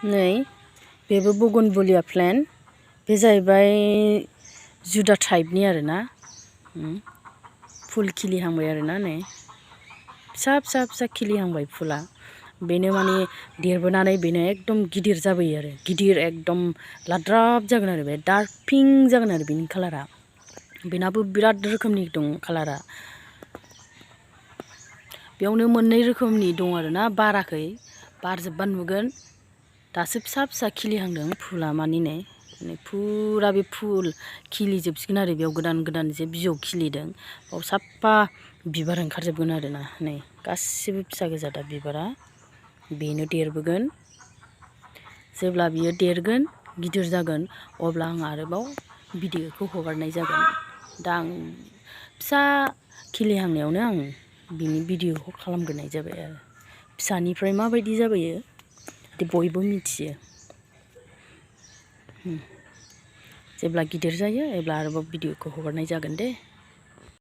नै बेबो bougainvillea plant बे जाहैबाय जुदा टाइपनि आरोना फुल खिलिहांबाय आरोना नै फिसा फिसा फिसा खिलिहांबाय फुला बेनो माने देरबोनानै बेनो एकदम गिदिर जाबोयो आरो गिदिर एकदम लाद्राब जागोन आरो बे डार्क पिंक जागोन आरो बेनि कालारा बेनाबो बिराद रोखोमनि दं कालारा बेयावनो मोननै रोखोमनि दं आरोना बाराखै बारजोब्बा नुगोन दासो फिसा फिसा खिलिहांदों फुला माने नै फुरा बे फुल खिलिजोबसिगोन आरो बेयाव गोदान गोदान जे बिजौ खिलिदों बाव साफा बिबार ओंखारजोबगोन आरोना नै गासिबो फिसा गोजा दा बिबारा बेनो देरबोगोन जेब्ला बियो देरगोन गिदिर जागोन अब्ला आं आरोबाव भिडिअखौ हगारनाय जागोन दा आं फिसा खिलिहांनायावनो आं बिनि भिडिअखौ खालामग्रोनाय जाबाय आरो फिसानिफ्राय माबायदि जाबोयो बयबो मिथियो जेब्ला गिदिर जायो अब्ला आरोबाव भिडिअखौ हगारनाय जागोन दे।